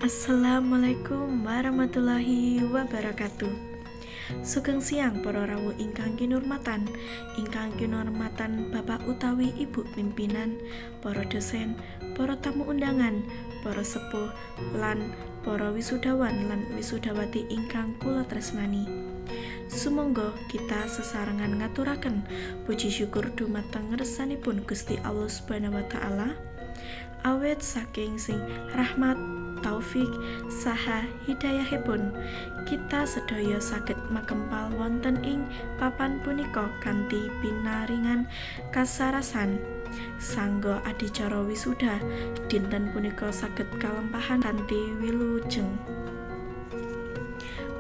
Assalamualaikum warahmatullahi wabarakatuh. Sugeng siang para rawuh ingkang kinurmatan, ingkang kinurmatan Bapak utawi Ibu pimpinan, para dosen, para tamu undangan, para sepuh, lan para wisudawan lan wisudawati ingkang kula tresnani. Sumangga kita sesarengan ngaturaken puji syukur dumateng ngersanipun Gusti Allah Subhanahu wa taala. Awit saking sing rahmat, taufik, saha hidayahipun, kita sedaya saged makempal wonten ing papan punika kanthi pinaringan kasarasan. Sangga adicara wisuda dinten punika saged kalempahan kanthi wilujeng.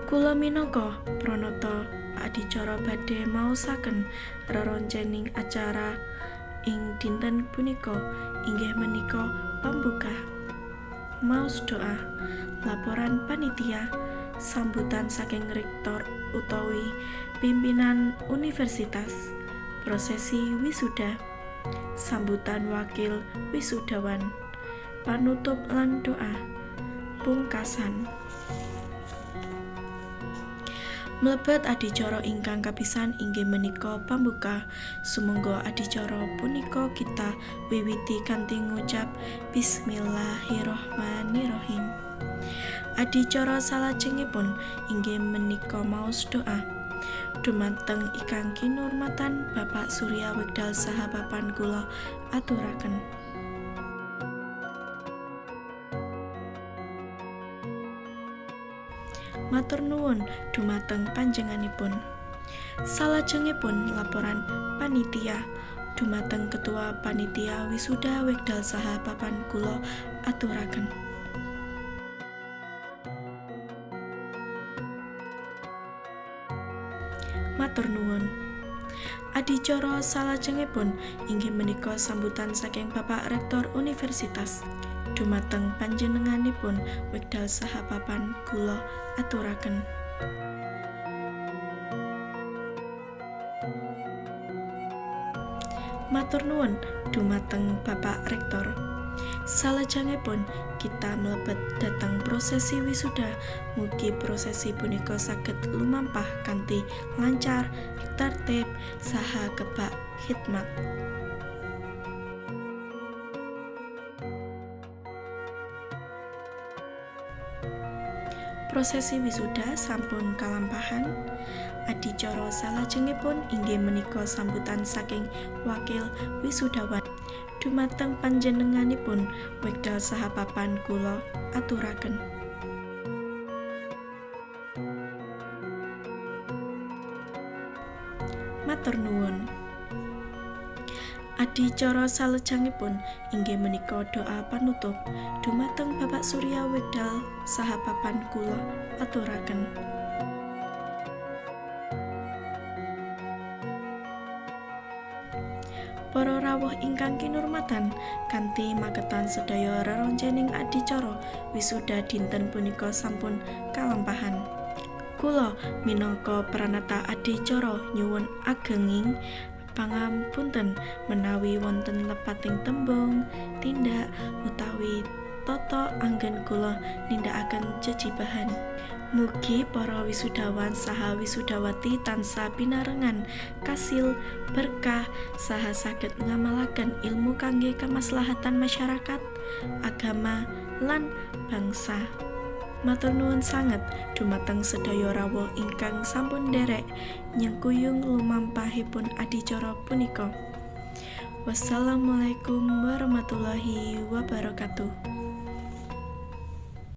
Kula minangka pranata adicara badhe maosaken reroncening acara ing dinten punika inggih menika pambuka, maos doa, laporan panitia, sambutan saking rektor utawi pimpinan universitas, prosesi wisuda, sambutan wakil wisudawan, panutup lan doa, pungkasan. Mlebet adicara ingkang kapisan inggih menika pambuka. Sumangga adicara punika kita wiwiti kanthi ngucap bismillahirrahmanirrahim. Adicara salajengipun inggih menika maos doa. Dumateng ingkang kinurmatan Bapak Surya wekdal saha papan kula aturaken. Matur nuwun dumateng panjenenganipun. Salajengipun laporan panitia dumateng ketua panitia wisuda wekdal saha papan kula aturaken. Matur nuwun. Adicara salajengipun inggih menika sambutan saking Bapak Rektor Universitas. Dumateng panjenenganipun wekdal saha papan kula aturaken. Matur nuwun dumateng Bapak Rektor. Salajengipun kita mlebet dhateng prosesi wisuda. Mugi prosesi punika saged lumampah kanthi lancar, tertib, saha kebak khidmat. Prosesi wisuda sampun kalampahan. Adicara salajengipun inggih menika sambutan saking wakil wisudawan. Dumateng panjenenganipun wekdal saha papan kula aturaken. Matur nuwun. Adicara salajengipun inggih menika doa panutup. Dumateng Bapak Surya wekdal saha papan kula aturaken. Para rawuh ingkang kinurmatan, kanthi magetan sedaya reroncening adicara wisuda dinten punika sampun kalampahan. Kula minangka pranata adicara nyuwun agenging pangapunten menawi wonten lepating tembung, tindak utawi tata anggen kula nindakaken jejibahan. Mugi para wisudawan saha wisudawati tansah pinarengan kasil berkah saha saged ngamalaken ilmu kangge kemaslahatan masyarakat, agama, lan bangsa. Matur nuwun sanget dumateng sedaya rawuh ingkang sampun nderek nyengkuyung lumampahipun adicara punika. Wassalamualaikum warahmatullahi wabarakatuh.